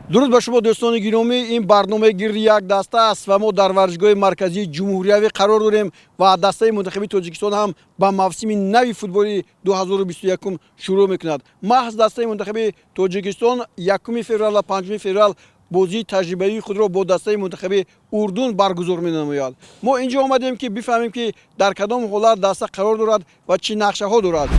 Дуруд ба шумо, дӯстони гиромӣ. Ин барномаи «Гирди як даста» аст ва мо дар варзишгоҳи марказии ҷумҳуриявӣ қарор дорем ва дастаи мунтахаби Тоҷикистон ҳам ба мавсими нави футболи 2021 шурӯъ мекунад. Маҳз дастаи мунтахаби Тоҷикистон 1 феврал ва 5 феврал бозии таҷрибавии худро бо дастаи мунтахаби Урдун баргузор менамояд. Мо ин ҷо омадем, ки бифаҳмем, ки дар кадом ҳолат даста қарор дорад ва чӣ нақшаҳо дорад.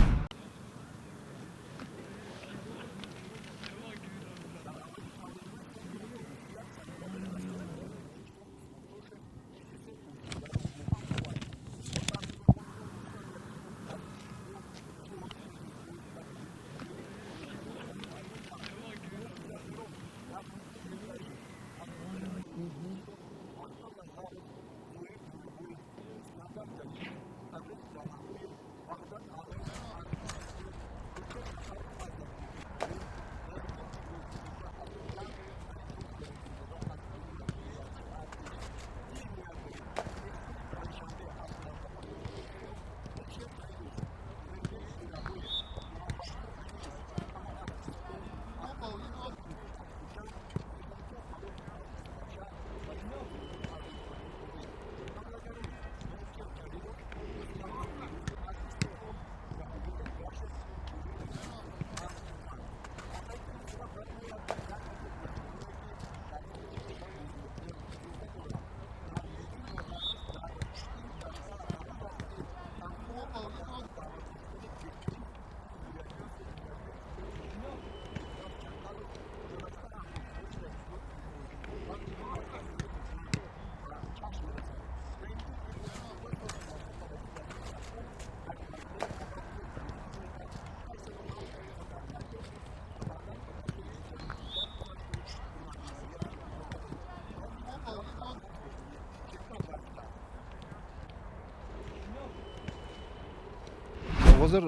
Ҳозир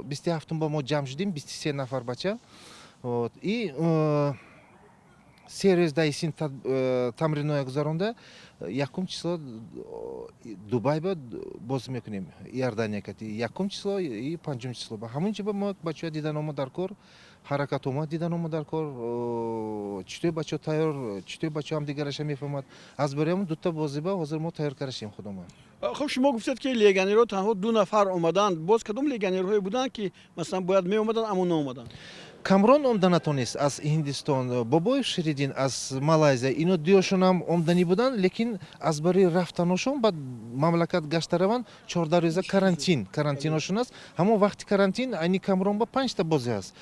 27-ум ба мо ҷамъ шудем, 23 нафар бача. Вот. И 3 рӯз даисин тамриноя гузаронда, якум число Дубай ба бозӣ мекунем, Иордания кати, якум число и панҷум число. Ба ҳамон ҷо ба мо бачаҳо диданомо дар кор, ҳаракатома диданомо дар кор, чӣ бачаҳо тайёр, чӣ бачаҳо ҳамдигараша мефаҳмад. Аз барои дута бозӣ ба ҳозир мо тайёр кардашем худомон. Хуб, шумо гуфтед, ки легионерҳо танҳо ду нафар омаданд. Боз кадом легионерҳое буданд, ки масалан бояд меомаданд, аммо наомаданд? Камрон омда натонист аз Ҳиндистон, Бобоев Шириддин аз Малайзия. Ино дуёшонам омданӣ буданд, лекин аз барои рафтаношон ба мамлакат гашта раванд, 14 рӯза карантин, карантиношон аст. Ҳамон вақти карантин айни Камрон ба панҷта бозӣ аст,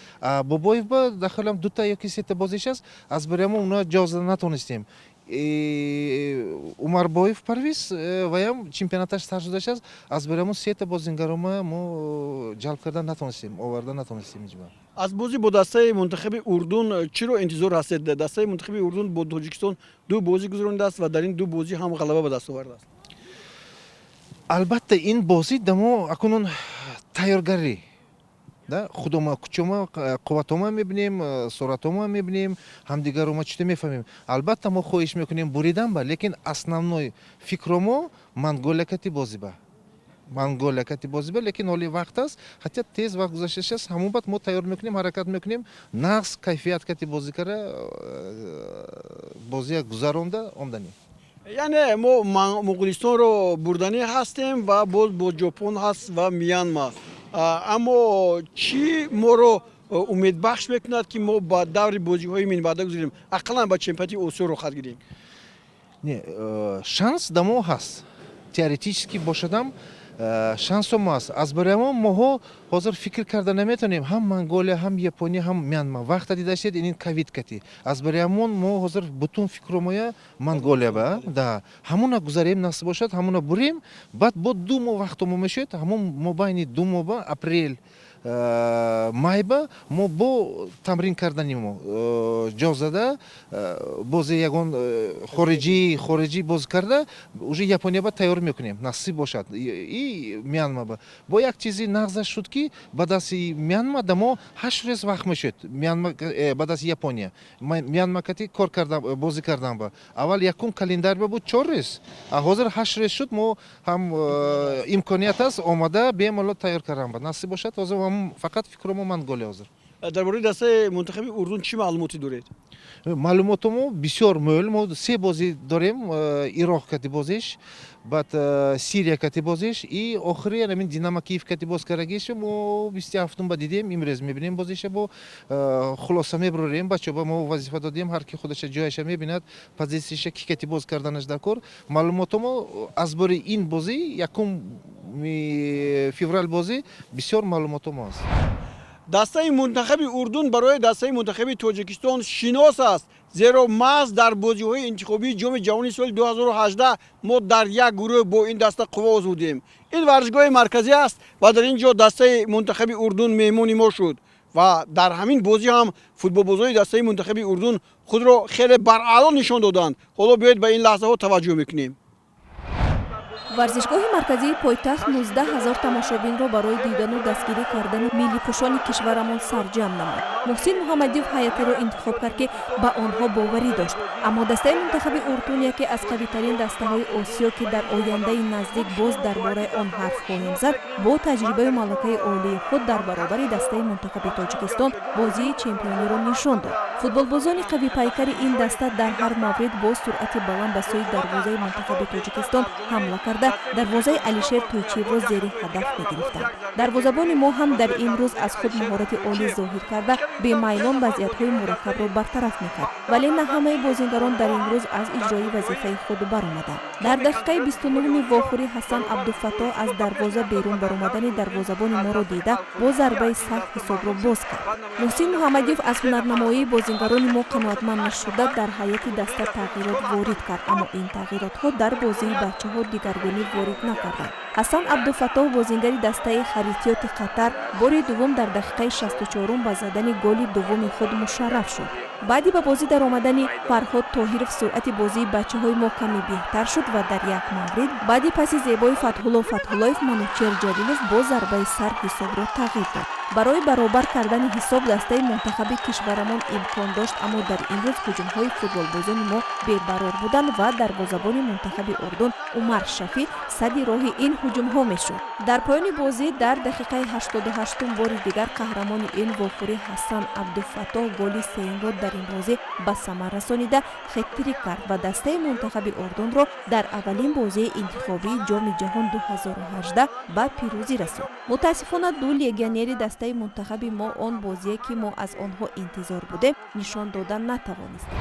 Бобоев ба дахолам дута ёки сета бозиш аст. Аз барои ҳамон уна ҷо зада натонистем. Умарбоев Парвиз ваям чемпионаташ сар шудааст. Аз барои ҳамон сета бозингарома мо ҷалб карда натонистем, оварда натонистем иҷба. Аз бозӣ бо дастаи мунтахаби Урдун чиро интизор ҳастед? Дастаи мунтахаби Урдун бо Тоҷикистон ду бозӣ гузаронидааст ва дар ин ду бозӣ ҳам ғалаба ба даст овардааст. Албатта, ин бозӣ дамо акнун тайёргарӣ да худома, кучома, қувватома мебинем, суратома мебинем, ҳамдигарома чита мефаҳмем. Албатта, мо хоҳиш мекунем буридан ба, лекин основной фикромо Монголия кати бозӣ ба, Монголия кати бозӣ ба. Лекин ҳоли вақт аст, хотя тез вақт гузаштааст. Ҳамон баъд мо тайёр мекунем, ҳаракат мекунем, нағз кайфият кати бозӣ кара, бозия гузаронда омданӣ. Яъне мо Моғулистонро бурданӣ ҳастем ва боз бо Ҷопон ҳаст ва Мянма. Аммо чӣ моро умедбахш мекунад, ки мо ба даври бозиҳои минбаъда гузарем, ақаллан ба чемпионати Осиё роҳхат гирем? Не, шанс дамо ҳаст, теоретически бошадам, шансомо аст. Аз барои ҳамон моҳо ҳозир фикр карда наметавонем, ҳам Монголия, ҳам Япония, ҳам Мянма. Вақта дидашед, ин ковид кати. Аз барои ҳамон мо ҳозир бутун фикрумоя Монголия ба да, ҳамона гузарем, насиб бошад, ҳамона бурем. Баъд бо 2 моҳ вақтомо мешавад, ҳамон мобайни 2 моҳ ба апрел, майба мо бо тамрин кардани мо ҷо зада, бози ягон хориҷӣ боз карда, уже Япония ба тайёр мекунем, насиб бошад, и Мянма ба. Бо як чизи нағзаш шуд, ки ба дасти Мянма да мо 8 рӯз вақт мешуд. Мянма ба дасти Япония, Мянма кати кор кардан, бозӣ кардан ба аввал якум календар ба буд 4 рӯз, а ҳозир 8 рӯз шуд. Мо ҳам имконият аст омада бемалол тайёр кардан ба, насиб бошад. Ҳозир фақат фикру мо Монголия ҳозир. Дар бораи дастаи мунтахаби Урдун чӣ маълумоте доред? Маълумотомо бисёр мӯл. Мо се бозӣ дорем: Ироқ кати бозиш, баъд Сирия кати бозиш и охири ҳамин Динамо Киев кати боз кардагиш. Мо 27-ум ба дидем, имрӯз мебинем бозиша, бо хулоса мебурорем. Бачаҳо ба мо вазифа додем, ҳар ки худаша ҷояша мебинад, позитсияша, ки кати боз карданаш дар кор. Маълумотомо аз бори ин бозӣ, 1 феврал бозӣ, бисёр маълумотомо аст. Дастаи мунтахаби Урдун барои дастаи мунтахаби Тоҷикистон шинос аст, зеро маҳз дар бозиҳои интихобии Ҷоми ҷаҳони соли 2018 мо дар як гурӯҳ бо ин даста қувва озмудем. Ин варзишгоҳи марказӣ аст ва дар ин ҷо дастаи мунтахаби Урдун меҳмони мо шуд ва дар ҳамин бозӣ ҳам футболбозони дастаи мунтахаби Урдун худро хеле бараъло нишон доданд. Ҳоло биёед, ба ин лаҳзаҳо таваҷҷӯҳ мекунем. Варзишгоҳи марказии пойтахт 19 ҳазор тамошобинро барои дидану дастгирӣ кардани миллипӯшони кишварамон сарҷамъ намуд. Муҳсин Муҳаммадиев ҳайатеро интихоб кард, ки ба онҳо боварӣ дошт, аммо дастаи мунтахаби Урдун, яке аз қавитарин дастаҳои Осиё, ки дар ояндаи наздик боз дар бораи он ҳарф хоҳем зад, бо таҷрибаю малакаи олии худ дар баробари дастаи мунтахаби Тоҷикистон бозии чемпиониро нишон дод. Футболбозони қавипайкари ин даста дар ҳар маврид бо суръати баланд ба сӯи дарвозаи мунтахаби Тоҷикистон ҳамла карда, дарвозаи Алишер Тӯйчиевро зери ҳадаф мегирифтанд. Дарвозабони мо ҳам дар ин рӯз аз худ маҳорати олӣ зоҳир карда, бемайлон вазъиятҳои мураккабро бартараф мекард. Вале на ҳамаи бозингарон дар ин рӯз аз иҷрои вазифаи худ баромаданд. Дар дақиқаи 29-уми вохӯрӣ Ҳасан Абдуфаттоҳ аз дарвоза берун баромадани дарвозабони моро дида, бо зарбаи сахт ҳисобро боз кард. Муҳсин Муҳаммадиев аз ҳунарнамоии бозингарони мо қаноатманд нашуда, дар ҳайати даста тағйирот ворид кард, аммо ин тағйиротҳо дар бозии бачаҳо дигаргунӣ ворид накарданд. Ҳасан Абдуфаттоҳ, бозингари дастаи Харитиёти Қатар, бори дуввум дар дақиқаи 64-ум ба задани голи дуввуми худ мушарраф шуд. Баъди ба бозӣ даромадани Фарҳод Тоҳиров суръати бозии бачаҳои мо каме беҳтар шуд ва дар як маврид баъди паси зебои Фатҳулло Фатҳуллоев Манучер Ҷалилов бо зарбаи сар ҳисобро тағйир дод. Барои баробар кардани ҳисоб дастаи мунтахаби кишварамон имкон дошт, аммо дар ин рӯз ҳуҷумҳои футболбозони мо бебарор буданд ва дарвозабони мунтахаби Урдун Умар Шафӣ садди роҳи ин ҳуҷумҳо мешуд. Дар поёни бозӣ дар дақиқаи 88-ум бори дигар қаҳрамони ин вохӯрӣ Ҳасан Абдуфаттоҳ голи сеюмро дар ин бозӣ ба самар расонида, хет-трик кард ва дастаи мунтахаби Урдунро дар аввалин бозии интихобии Ҷоми ҷаҳон 2018 ба пирӯзӣ расонд. Мутаассифона, ду легионери дастаи мунтахаби мо он бозие, ки мо аз онҳо интизор будем, нишон дода натавонистанд.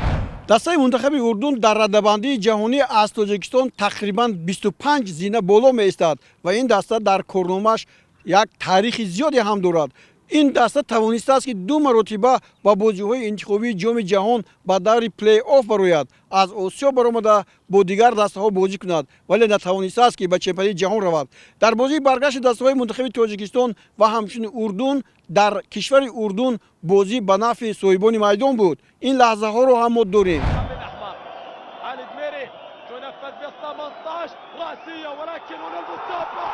Дастаи мунтахаби Урдун дар радабандии ҷаҳонӣ аз Тоҷикистон тақрибан 25 зина боло меистад ва ин даста дар корномааш як таърихи зиёде ҳам дорад. Ин даста тавонистааст, ки ду маротиба ба бозиҳои интихобии Ҷоми ҷаҳон ба даври плей-офф барояд, аз Осиё баромада, бо дигар дастаҳо бозӣ кунад, вале натавонистааст, ки ба чемпионати ҷаҳон равад. Дар бозии баргашти дастаҳои мунтахаби Тоҷикистон ва ҳамчунин Урдун дар кишвари Урдун бозӣ ба нафъи соҳибони майдон буд. Ин лаҳзаҳоро ҳам мо дорем. علي دميري تنفذ بال 18 رأسية، ولكن هنا المتابعة.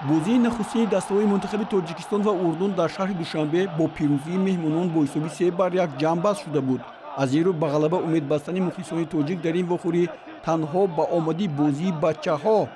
Бозии нахустини дастаҳои мунтахаби Тоҷикистон ва Урдун дар шаҳри Душанбе бо пирӯзии меҳмонон бо ҳисоби 3-1 ҷамъбаст шуда буд. Аз ин рӯ ба ғалаба умед бастани мухлисони тоҷик дар ин вохӯрӣ танҳо ба омади бозии бачаҳо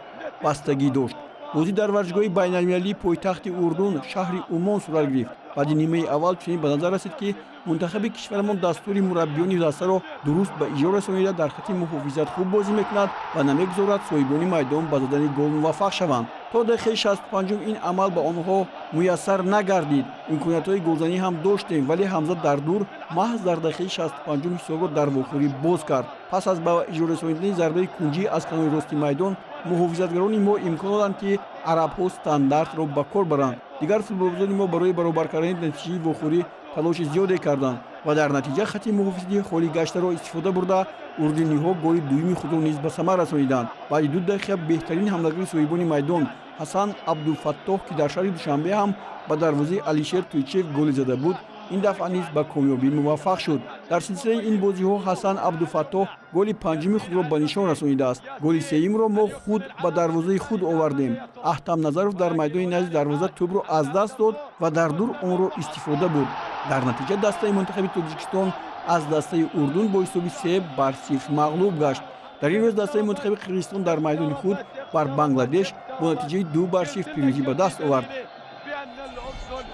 бастагӣ дошт. Бозӣ дар варзишгоҳи байналмилалии пойтахти Урдун, шаҳри Уммон, сурат гирифт. Баъди нимаи аввал чунин ба назар расид, ки мунтахаби кишварамон дастури мураббиёни дастаро дуруст ба иҷро расонида, дар хатти муҳофизат хуб бозӣ мекунад ва намегузорад соҳибони майдон ба задани гол муваффақ шаванд. То дақиқаи 65-ум ин амал ба онҳо муяссар нагардид. Имкониятҳои голзанӣ ҳам доштем, вале Ҳамза дар дур маҳз дар дақиқаи 65-ум ҳисобро дар вохӯрӣ боз кард. Пас аз ба иҷро расонидани зарбаи кунҷӣ аз канори рости майдон, муҳофизатгарони мо имкон доданд, ки арабҳо стандартро ба кор баранд. Дигар футболбозони мо барои баробар кардани натиҷаи вохӯрӣ талоши зиёде карданд ва дар натиҷа хатти муҳофизати холигаштаро истифода бурда, урдуниҳо голи дуюми худро низ ба самар расониданд. Баъди 2 дақиқа беҳтарин ҳамлагари соҳибони майдон Ҳасан Абдулфаттоҳ, ки дар шаҳри Душанбе ҳам ба дарвозаи Алишер Тӯйчиев голе зада буд, ин дафъа низ ба комёбӣ муваффақ шуд. Дар силсилаи ин бозиҳо Ҳасан Абдуфаттоҳ голи панҷуми худро ба нишон расонидааст. Голи сеюмро мо худ ба дарвозаи худ овардем. Аҳтам Назаров дар майдони назди дарвоза тӯбро аз даст дод ва дар дур онро истифода бурд. Дар натиҷа дастаи мунтахаби Тоҷикистон аз дастаи Урдун бо ҳисоби 3-0 мағлуб гашт. Дар ин рӯз дастаи мунтахаби Қирғизистон дар майдони худ бар Бангладеш бо натиҷаи 2-0 пирӯзӣ ба даст овард. بأن الأردن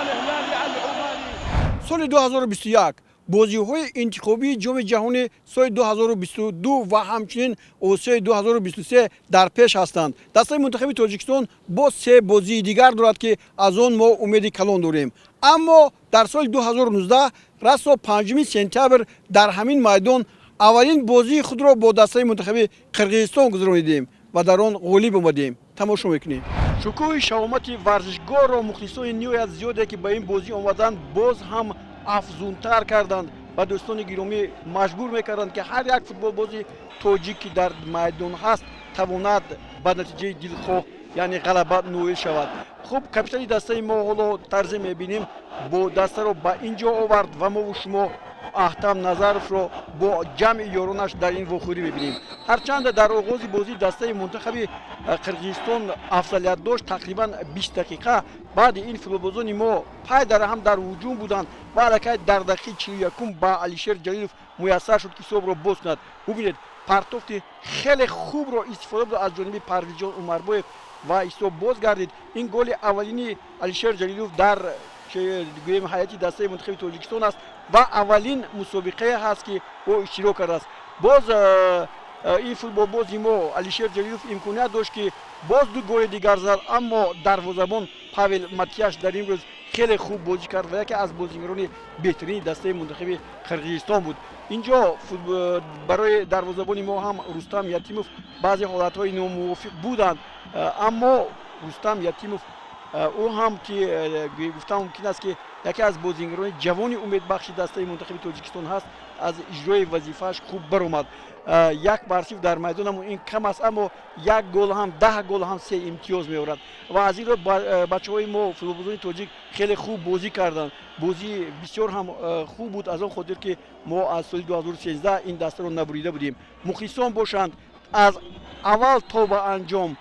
الهلالي العماني. Соли 2021 бозиҳои интихобии Ҷоми ҷаҳони соли 2022 ва ҳамчунин Осиёи 2023 дар пеш ҳастанд. Дастаи мунтахаби Тоҷикистон боз се бозии дигар дорад, ки аз он мо умеди калон дорем. Аммо дар соли 2019 расо 5 сентябр дар ҳамин майдон аввалин бозии худро бо дастаи мунтахаби Қирғизистон гузаронидем ва дар он ғолиб омадем. Тамошо мекунем. Шукӯҳи шаҳомати варзишгоҳро мухлисони ниҳоят зиёде, ки ба ин бозӣ омаданд, боз ҳам афзунтар карданд ва дӯстони гиромӣ маҷбур мекарданд, ки ҳар як футболбози тоҷик, ки дар майдон ҳаст, тавонад ба натиҷаи дилхоҳ, яъне ғалаба ноил шавад. Хуб, капитани дастаи мо ҳоло тарзе мебинем бо дастаро ба ин ҷо овард ва мову шумо Аҳтам Назаровро бо ҷамъи ёронаш дар ин вохӯрӣ мебинем. Ҳарчанд дар оғози бозӣ дастаи мунтахаби Қирғизистон афзалият дошт, тақрибан 20 дақиқа баъди ин футболбозони мо пай дар ҳам дар ҳуҷум буданд ва аллакай дар дақиқаи 41-ум ба Алишер Ҷалилов муяссар шуд, ки ҳисобро боз кунад. Бубинед, партофти хеле хубро истифода буд аз ҷониби Парвизҷон Умарбоев ва ҳисоб боз гардид. Ин голи аввалини Алишер Ҷалилов дар гӯем ҳайати дастаи мунтахаби Тоҷикистон аст ва аввалин мусобиқае ҳаст, ки ӯ иштирок кардааст. Боз ин футболбози мо Алишер Ҷалилов имконият дошт, ки боз ду голи дигар зад, аммо дарвозабон Павел Матияш дар ин рӯз хеле хуб бозӣ кард ва яке аз бозигарони беҳтарини дастаи мунтахаби Қирғизистон буд. Инҷо барои дарвозабони мо ҳам Рустам Ятимов баъзе ҳолатҳои номувофиқ буданд, аммо Рустам Ятимов ӯ ҳам, ки гуфтан мумкин аст, ки яке аз бозигарони ҷавони умедбахши дастаи мунтахаби Тоҷикистон ҳаст, аз иҷрои вазифааш хуб баромад. 1-0 дар майдонам ин кам аст, аммо як гол ҳам, 10 гол ҳам се имтиёз меорад ва аз ин рӯ бачаҳои мо, футболбозони тоҷик, хеле хуб бозӣ карданд. Бозӣ бисёр ҳам хуб буд, аз он хотир ки мо аз соли 2013 ин дастаро набурида будем. Мухлисон бошанд, аз аввал то ба анҷом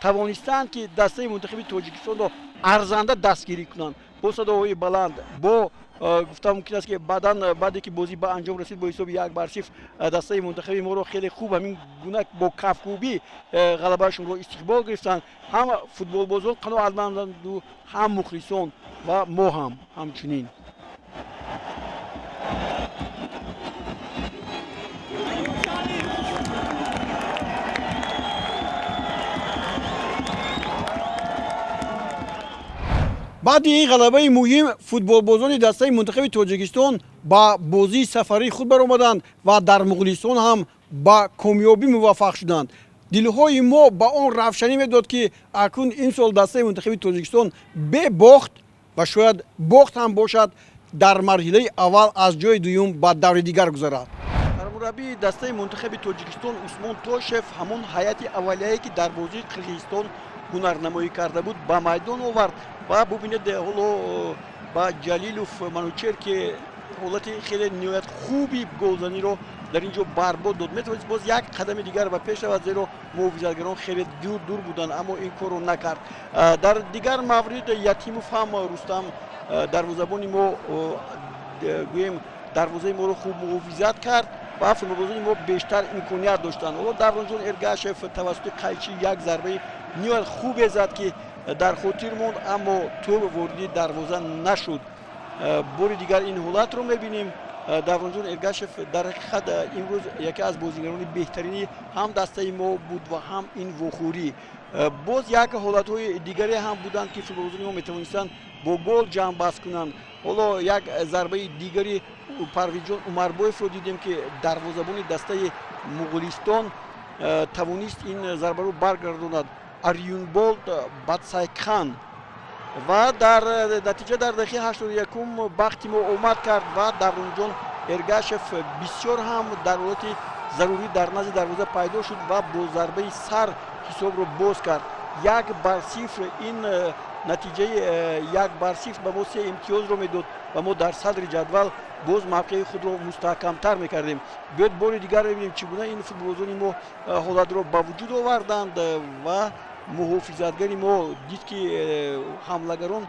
тавонистанд, ки дастаи мунтахаби Тоҷикистонро арзанда дастгирӣ кунанд бо садоҳои баланд. Бо гуфта мумкин аст, ки баъдан, баъде ки бозӣ ба анҷом расид бо ҳисоби 1-0, дастаи мунтахаби моро хеле хуб ҳамин гуна бо кафкӯбӣ ғалабаашонро истиқбол гирифтанд. Ҳам футболбозон қаноатманданду, ҳам мухлисон ва мо ҳам ҳамчунин. Баъди ин ғалабаи муҳим футболбозони дастаи мунтахаби Тоҷикистон ба бозии сафарии худ баромаданд ва дар Муғулистон ҳам ба комёбӣ муваффақ шуданд. Дилҳои мо ба он равшанӣ медод, ки акнун имсол дастаи мунтахаби Тоҷикистон бебохт ва шояд бохт ҳам бошад, дар марҳилаи аввал аз ҷои дуюм ба даври дигар гузарад. Сармураббии дастаи мунтахаби Тоҷикистон Усмон Тошев ҳамон ҳайати аввалияе, ки дар бозии Қирғизистон ҳунарнамоӣ карда буд, ба майдон овард ва бубинед, ҳоло ба Ҷалилов Манучер, ки ҳолати хеле ниҳоят хуби голзаниро дар ин ҷо барбод дод. Метавонист боз як қадами дигар ба пеш равад, зеро муҳофизатгарон хеле дур дур буданд, аммо ин корро накард. Дар дигар маврид Ятимов ҳам, Рустам, дарвозабони мо, гӯем, дарвозаи моро хуб муҳофизат кард ва футболбозони мо бештар имконият доштанд. Ҳоло Давронҷон Эргашев тавассути қайчи як зарбаи ниҳоят хубе зад, ки дар хотир монд, аммо тӯб вориди дарвоза нашуд. Бори дигар ин ҳолатро мебинем. Давронҷон Эргашев дар ҳақиқат имрӯз яке аз бозигарони беҳтарини ҳам дастаи мо буд ва ҳам ин вохӯрӣ. Боз як ҳолатҳои дигаре ҳам буданд, ки футболбозони мо метавонистанд бо гол ҷамъбаст кунанд. Ҳоло як зарбаи дигари Парвизҷон Умарбоевро дидем, ки дарвозабони дастаи Муғулистон тавонист ин зарбаро баргардонад, Арюнболд Батсайкхан. Ва дар натиҷа дар дақиқаи 81-ум бахти мо омад кард ва Давронҷон Эргашев бисёр ҳам дар ҳолати зарурӣ дар назди дарвоза пайдо шуд ва бо зарбаи сар ҳисобро боз кард, 1-0. Ин натиҷаи 1-0 ба мо се имтиёзро медод ва мо дар садри ҷадвал боз мавқеи худро мустаҳкамтар мекардем. Биёед, бори дигар мебинем, чӣ гуна ин футболбозони мо ҳолатро ба вуҷуд оварданд ва муҳофизатгари мо дид, ки ҳамлагарон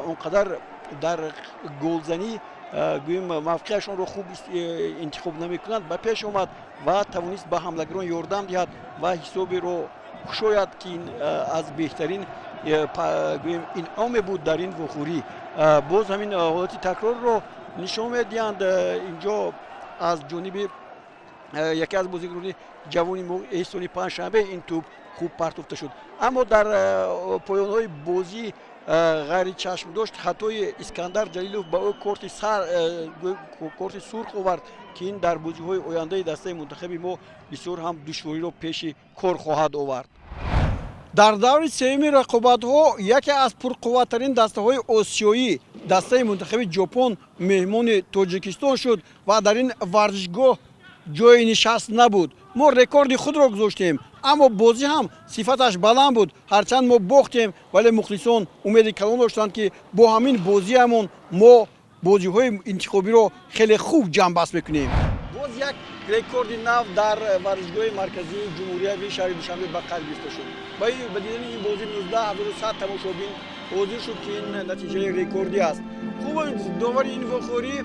он қадар дар голзанӣ, гӯем, мавқеашонро хуб интихоб намекунанд, ба пеш омад ва тавонист ба ҳамлагарон ёрдам диҳад ва ҳисоберо кушояд, ки ин аз беҳтарин Гӯем, инъоме буд дар ин вохӯрӣ. Боз ҳамин ҳолати такрорро нишон медиҳанд. Инҷо аз ҷониби яке аз бозигарони ҷавони мо, Эҳсони Панҷшанбе, ин тӯб хуб партофта шуд. Аммо дар поёнҳои бозӣ ғайричашмдошт хатои Искандар Ҷалилов ба ӯ корти сурх овард, ки ин дар бозиҳои ояндаи дастаи мунтахаби мо бисёр ҳам душвориро пеши кор хоҳад овард. Дар даври сеюми рақобатҳо яке аз пурқувваттарин дастаҳои осиёӣ, дастаи мунтахаби Ҷопон, меҳмони Тоҷикистон шуд ва дар ин варзишгоҳ ҷои нишаст набуд. Мо рекорди худро гузоштем, аммо бозӣ ҳам сифаташ баланд буд. Ҳарчанд мо бохтем, вале мухлисон умеди калон доштанд, ки бо ҳамин бозиамон мо бозиҳои интихобиро хеле хуб ҷамъбаст мекунем. Боз як рекорди нав дар варзишгоҳи марказии ҷумҳуриявии шаҳри Душанбе ба қайд гирифта шуд. Ба дидани ин бозӣ 19 100 тамошобин ҳозир шуд, ки ин натиҷаи рекордӣ аст. Хуб, довари ин вохӯрӣ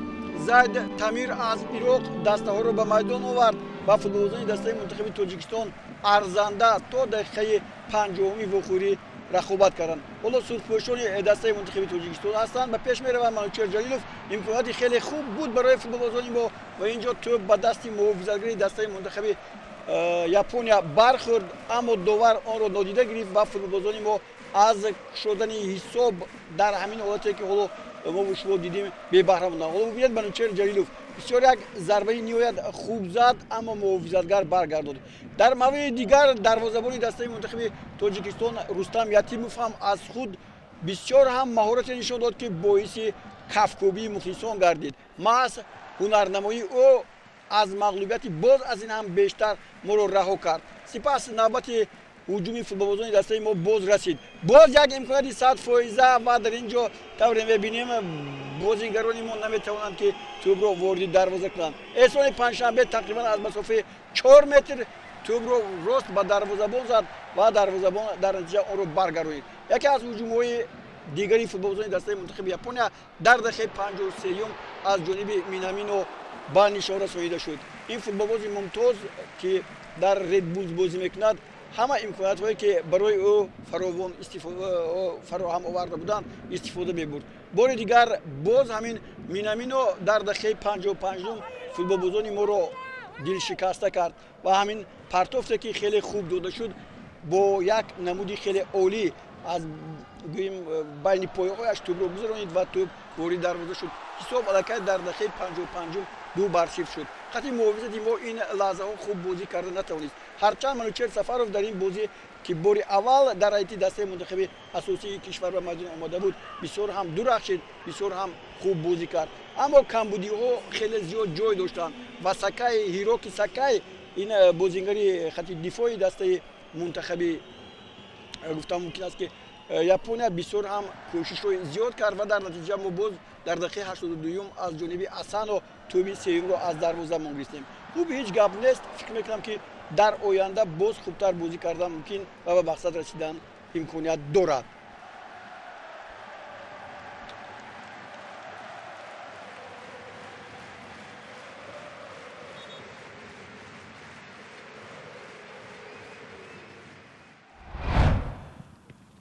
Зайд Тамир аз Ироқ дастаҳоро ба майдон овард ва футболбозони дастаи мунтахаби Тоҷикистон арзанда то дақиқаи 50-уми вохӯрӣ рақобат карданд. Ҳоло сурхпӯшони дастаи мунтахаби Тоҷикистон ҳастанд, ба пеш мераванд. Манучер Ҷалилов, имконияти хеле хуб буд барои футболбозони мо ва инҷо тӯб ба дасти муҳофизатгари дастаи мунтахаби Япония бархӯрд, аммо довар онро нодида гирифт ва футболбозони мо аз кушодани ҳисоб дар ҳамин ҳолате, ки ҳоло мо шумо дидем, бебаҳра монданд. Ҳоло бубинед, Манучер Ҷалилов бисёр як зарбаи ниҳоят хуб зад, аммо муҳофизатгар баргардонд. Дар мавриди дигар дарвозабони дастаи мунтахаби Тоҷикистон Рустам Ятимов ҳам аз худ бисёр ҳам маҳорате нишон дод, ки боиси кафкӯбии мухлисон гардид. Маҳз ҳунарнамоии ӯ аз мағлубияти боз аз ин ҳам бештар моро раҳо кард. Сипас навбати ҳуҷуми футболбозони дастаи мо боз расид. Боз як имконияти 100-фоиза ва дар ин ҷо, тавре мебинем, бозигарони мо наметавонанд, ки тӯбро вориди дарвоза кунанд. Эҳсони Панҷшанбе тақрибан аз масофаи 4 метр тӯбро рост ба дарвозабон зад ва дарвозабон дар натиҷа онро баргардонид. Яке аз ҳуҷумҳои дигари футболбозони дастаи мунтахаби Япония дар дақиқаи 53-юм аз ҷониби Минамино ба нишон расонида шуд. Ин футболбози мумтоз, ки дар Редбулс бозӣ мекунад, ҳама имкониятҳое, ки барои ӯ фаровон фароҳам оварда буданд, истифода мебурд. Бори дигар боз ҳамин Минамино дар дақиқаи 55-ум футболбозони моро дилшикаста кард ва ҳамин партофте, ки хеле хуб дода шуд, бо як намуди хеле олӣ аз, гӯем, байни пояҳояш тӯбро гузаронид ва тӯб ворид дарвоза шуд. Ҳисоб аллакай дар дақиқаи 55-ум 2-0 шуд. Хати муҳофизати мо ин лаҳзаҳо хуб бозӣ карда натавонист. Ҳарчанд Манучер Сафаров дар ин бозӣ, ки бори аввал дар ҳайати дастаи мунтахаби асосии кишвар ба майдон омода буд, бисёр ҳам дурахшид, бисёр ҳам хуб бозӣ кард, аммо камбудиҳо хеле зиёд ҷой доштанд ва Сакай, Ҳироки Сакай, ин бозингари хати дифои дастаи мунтахаби, гуфтан мумкин аст, ки Япония, бисёр ҳам кӯшишҳои зиёд кард ва дар натиҷа мо боз дар дақиқаи 82-юм аз ҷониби Асано тӯби сеюмро аз дарвоза гирифтем. Хуб, ҳеҷ гап нест. Фикр мекунам, ки дар оянда боз хубтар бозӣ кардан мумкин ва ба мақсад расидан имконият дорад.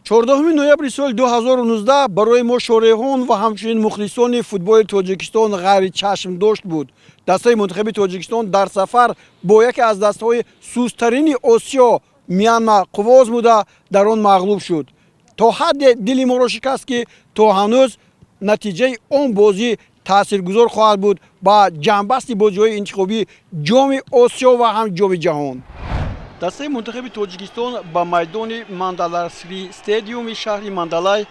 14 ноябри соли 2019 барои мо шореҳон ва ҳамчунин мухлисони футболи Тоҷикистон ғайричашмдошт буд. Дастаи мунтахаби Тоҷикистон дар сафар бо яке аз дастаҳои сустарини Осиё, Мянма, қувва озмуда, дар он мағлуб шуд. То ҳадде дили моро шикаст, ки то ҳанӯз натиҷаи он бозӣ таъсиргузор хоҳад буд ба ҷамъбасти бозиҳои интихобии Ҷоми Осиё ва ҳам Ҷоми Ҷаҳон. Дастаи мунтахаби Тоҷикистон ба майдони Мандаласри стадиуми шаҳри Мандалай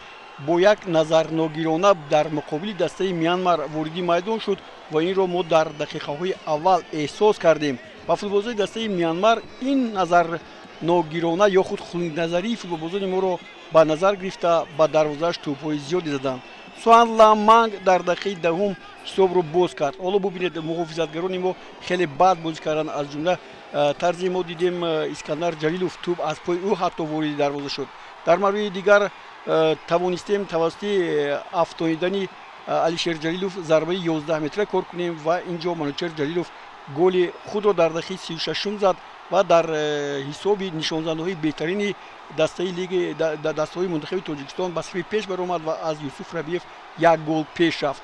бо як назарногирона дар муқобили дастаи Мянмар вориди майдон шуд ва инро мо дар дақиқаҳои аввал эҳсос кардем. Ва футболбозони дастаи Мянмар ин назарногирона ё худ хунукназарии футболбозони моро ба назар гирифта, ба дарвозааш тӯбҳои зиёде заданд. Суан Ламанг дар дақиқаи 10-ум ҳисобро боз кард. Ҳоло бубинед, муҳофизатгарони мо хеле бад бозӣ карданд. Аз ҷумла тарзе мо дидем, Искандар Ҷалилов, тӯб аз пои ӯ ҳатто вориди дарвоза шуд. Дар марҳилаи дигар тавонистем тавассути афтонидани Алишер Ҷалилов зарбаи 11 метра кор кунем ва ин ҷо Манучер Ҷалилов голи худро дар дақиқаи 36-ум зад. ва дар ҳисоби нишонзандаҳои беҳтарини дастаи лиги дастаҳои мунтахаби Тоҷикистон ба сафи пеш баромад ва аз Юсуф Рабиев як гол пеш рафт.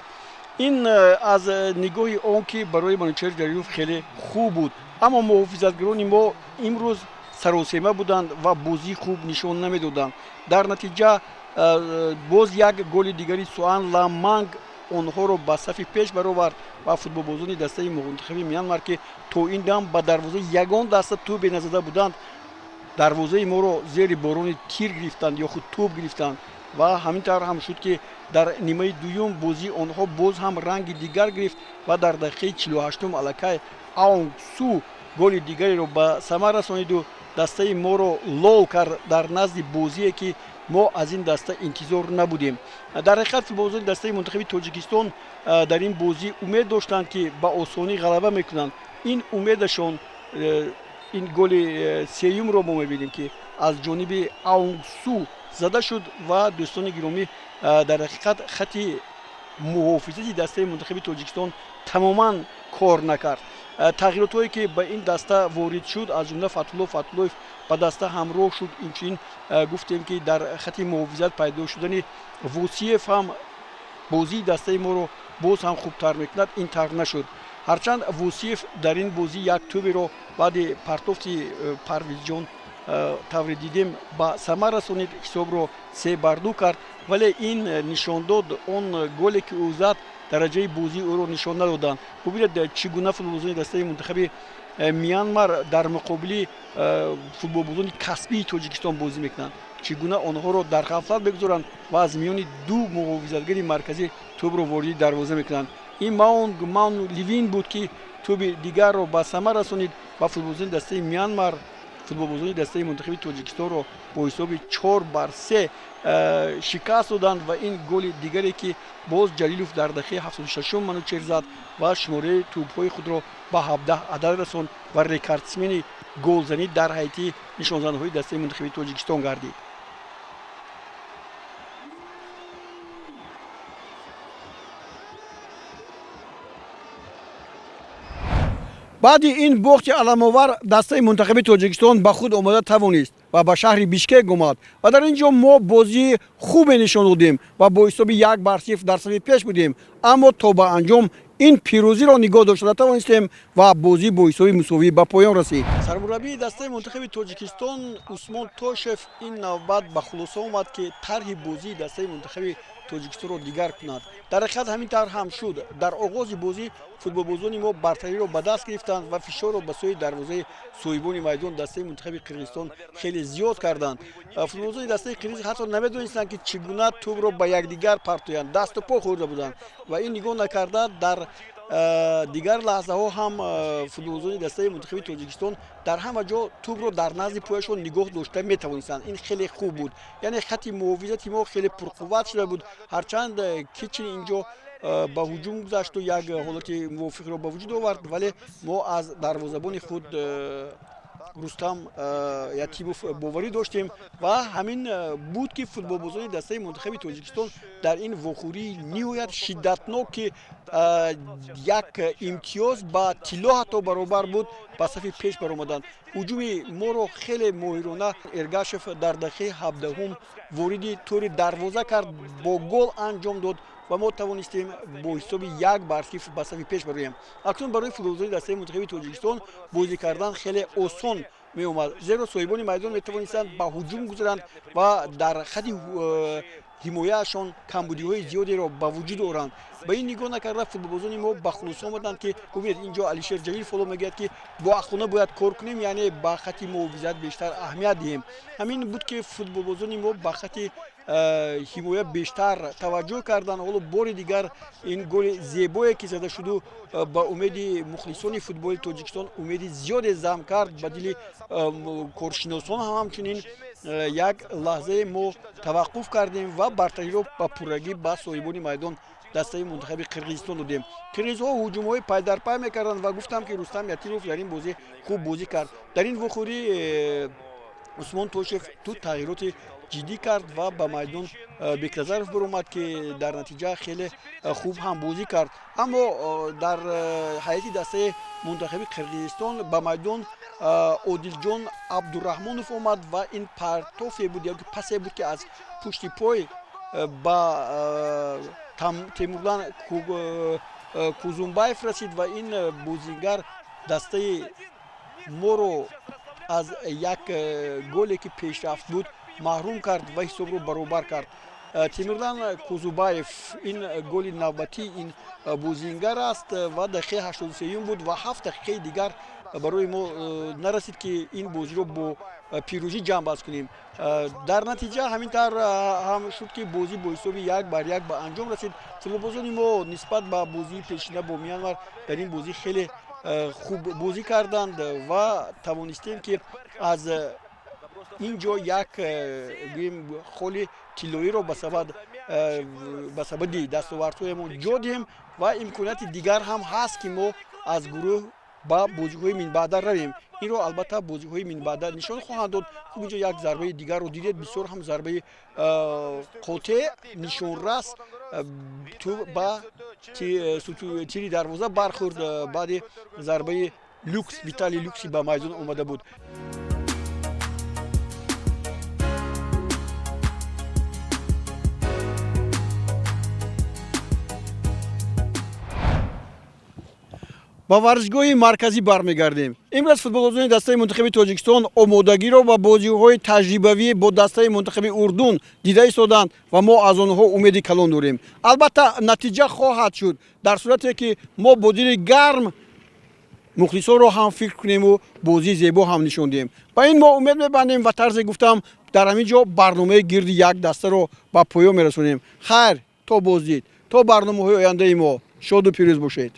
Ин аз нигоҳи он ки барои Манучер Ҷалилов хеле хуб буд, аммо муҳофизатгарони мо имрӯз саросема буданд ва бозии хуб нишон намедоданд. Дар натиҷа боз як голи дигари Суан Ламанг онҳоро ба сафи пеш баровард ва футболбозони дастаи мунтахаби Мянмар, ки то ин дам ба дарвозаи ягон даста тӯбе назада буданд, дарвозаи моро зери борони тир гирифтанд ё худ тӯб гирифтанд. Ва ҳамин тавр ҳам шуд, ки дар нимаи дуюм бозии онҳо боз ҳам ранги дигар гирифт ва дар дақиқаи 48-ум аллакай Аунг Су голи дигареро ба самар расониду дастаи моро лол кард дар назди бозие, ки мо аз ин даста интизор набудем. Дар ҳақиқат, футболбозони дастаи мунтахаби Тоҷикистон дар ин бозӣ умед доштанд, ки ба осонӣ ғалаба мекунанд. Ин умедашон ин голи сеюмро мо мебинем, ки аз ҷониби Аунг Су зада шуд. Ва дӯстони гиромӣ, дар ҳақиқат хати муҳофизати дастаи мунтахаби Тоҷикистон тамоман кор накард. Тағйиротҳое, ки ба ин даста ворид шуд, аз ҷумла Фатҳулло Фатҳуллоев ба даста ҳамроҳ шуд. Инчунин гуфтем, ки дар хати муҳофизат пайдо шудани Вусиев ҳам бозии дастаи моро боз ҳам хубтар мекунад. Ин тарр нашуд, ҳарчанд Вусиев дар ин бозӣ як тӯберо баъди партофти Парвизҷон, тавре дидем, ба самар расонид, ҳисобро 3-2 кард, вале ин нишон дод, он голе, ки ӯ зад, дараҷаи бозии ӯро нишон надоданд. Бубинед, чӣ гуна футболбозони дастаи мунтахаби Мянмар дар муқобили футболбозони касбии Тоҷикистон бозӣ мекунанд, чӣ гуна онҳоро дар ғафлат мегузоранд ва аз миёни ду муҳофизатгари марказӣ тӯбро вориди дарвоза мекунанд. Ин Маунг Маун Ливин буд, ки тӯби дигарро ба самар расонид ва футболбозони дастаи Мянмар футболбозони дастаи мунтахаби Тоҷикистонро бо ҳисоби 4-3 шикаст доданд. Ва ин голи дигаре, ки боз Ҷалилов дар дақиқаи 76-ум Манучер зад ва шумораи тӯбҳои худро ба 17 адад расонд ва рекордсмени голзанӣ дар ҳайати нишонзанҳои дастаи мунтахаби Тоҷикистон гардид. Баъди ин бохти аламовар дастаи мунтахаби Тоҷикистон ба худ омода тавонист ва ба шаҳри Бишкек омад ва дар ин ҷо мо бозии хубе нишон додем ва бо ҳисоби 1-0 дар сафи пеш будем, аммо то ба анҷом ин пирӯзиро нигоҳ дошта натавонистем ва бозӣ бо ҳисоби мусовӣ ба поён расид. Сармураббии дастаи мунтахаби Тоҷикистон Усмон Тошев ин навбат ба хулоса омад, ки тарҳи бозии дастаи мунтахаби Тоҷикистонро дигар кунад. Дар ҳақиқат, ҳамин тавр ҳам шуд. Дар оғози бозӣ футболбозони мо бартариро ба даст гирифтанд ва фишорро ба сӯи дарвозаи соҳибони майдон, дастаи мунтахаби Қирғизистон, хеле зиёд карданд. Футболбозони дастаи қирғиз ҳатто намедонистанд, ки чӣ гуна тӯбро ба якдигар партоянд, дасту по хӯрда буданд. Ва ин нигоҳ накарда, дар дигар лаҳзаҳо ҳам футболбозони дастаи мунтахаби Тоҷикистон дар ҳама ҷо тӯбро дар назди пояшон нигоҳ дошта метавонистанд. Ин хеле хуб буд, яъне хати муҳофизати мо хеле пурқувват шуда буд. Ҳарчанд Кичин инҷо ба ҳуҷум гузашту як ҳолати мувофиқро ба вуҷуд овард, вале мо аз дарвозабони худ Рустам Ятимов боварӣ доштем. Ва ҳамин буд, ки футболбозони дастаи мунтахаби Тоҷикистон дар ин вохӯрии ниҳоят шиддатнок, ки як имтиёз ба тилло ҳатто баробар буд, ба сафи пеш баромаданд. Ҳуҷуми моро хеле моҳирона Эргашев дар дақиқаи 17-ум вориди тӯри дарвоза кард, бо гол анҷом дод ва мо тавонистем бо ҳисоби 1-0 ба сафи пеш бароем. Акнун барои футболбозони дастаи мунтахаби Тоҷикистон бозӣ кардан хеле осон меомад, зеро соҳибони майдон метавонистанд ба ҳуҷум гузаранд ва дар хати ҳимояашон камбудиҳои зиёдеро ба вуҷуд оранд. Ба ин нигоҳ накарда, футболбозони мо ба хулоса омаданд, ки бубинед, инҷо Алишер Ҷалил фоло мегӯяд, ки бо ақлона бояд кор кунем, яъне ба хати муҳофизат бештар аҳамият диҳем. Ҳамин буд, ки футболбозони мо ба хати ҳимоя бештар таваҷҷӯҳ карданд. Ҳоло бори дигар ин голи зебое, ки зада шуду ба умеди мухлисони футболи Тоҷикистон умеди зиёде зам кард, ба дили коршиносон ҳам ҳамчунин. Як лаҳзае мо таваққуф кардем ва бартариро ба пуррагӣ ба соҳибони майдон, дастаи мунтахаби Қирғизистон, додем. Қирғизҳо ҳуҷумҳои пайдарпай мекарданд ва гуфтам, ки Рустам Ятимов дар ин бозӣ хуб бозӣ кард. Дар ин вохӯрӣ. Усмон Тошев ду тағйироти ҷиддӣ кард ва ба майдон Бекназаров баромад, ки дар натиҷа хеле хуб ҳам бозӣ кард. Аммо дар ҳайати дастаи мунтахаби Қирғизистон ба майдон Одилҷон Абдураҳмонов омад ва ин партофе буд ё пасе буд, ки аз пушти пой ба Темурлан Кузумбаев расид ва ин бозингар дастаи моро аз як голе, ки пешрафт буд, маҳрум кард ва ҳисобро баробар кард. Темирлан Кузубаев, ин голи навбатии ин бозингар аст ва дақиқаи 83-юм буд ва 7 дақиқаи дигар барои мо нарасид, ки ин бозиро бо пирӯзӣ ҷамъбаст кунем. Дар натиҷа ҳамин тавр ҳам шуд, ки бозӣ бо ҳисоби 1-1 ба анҷом расид. Футболбозони мо нисбат ба бозии пешина бо Мянмар дар ин бозӣ хеле хуб бозӣ карданд ва тавонистем, ки аз ин ҷо як, гӯем, холи тиллоиро ба сабади дастовардҳоямон ҷо диҳем ва имконияти дигар ҳам ҳаст, ки мо аз гурӯҳ ба бозиҳои минбаъда равем. Инро албатта бозиҳои минбаъда нишон хоҳанд дод. Хуб, инҷо як зарбаи дигарро дидед, бисёр ҳам зарбаи қотеъ, нишонрас, ба тири дарвоза бархӯрд баъди зарбаи Люкс, Виталий Люкси ба майдон омада буд. Ба варзишгоҳи марказӣ бармегардем. Имрӯз футболбозони дастаи мунтахаби Тоҷикистон омодагиро ба бозиҳои таҷрибавӣ бо дастаи мунтахаби Урдун дида истоданд ва мо аз онҳо умеди калон дорем. Албатта, натиҷа хоҳад шуд, дар сурате ки мо бо дили гарм мухлисонро ҳам фикр кунему бозии зебо ҳам нишон диҳем. Ба ин мо умед мебандем ва тарзе гуфтам, дар ҳамин ҷо барномаи гирди як дастаро ба поён мерасонем. Хайр, то боздид, то барномаҳои ояндаи мо, шоду пирӯз бошед.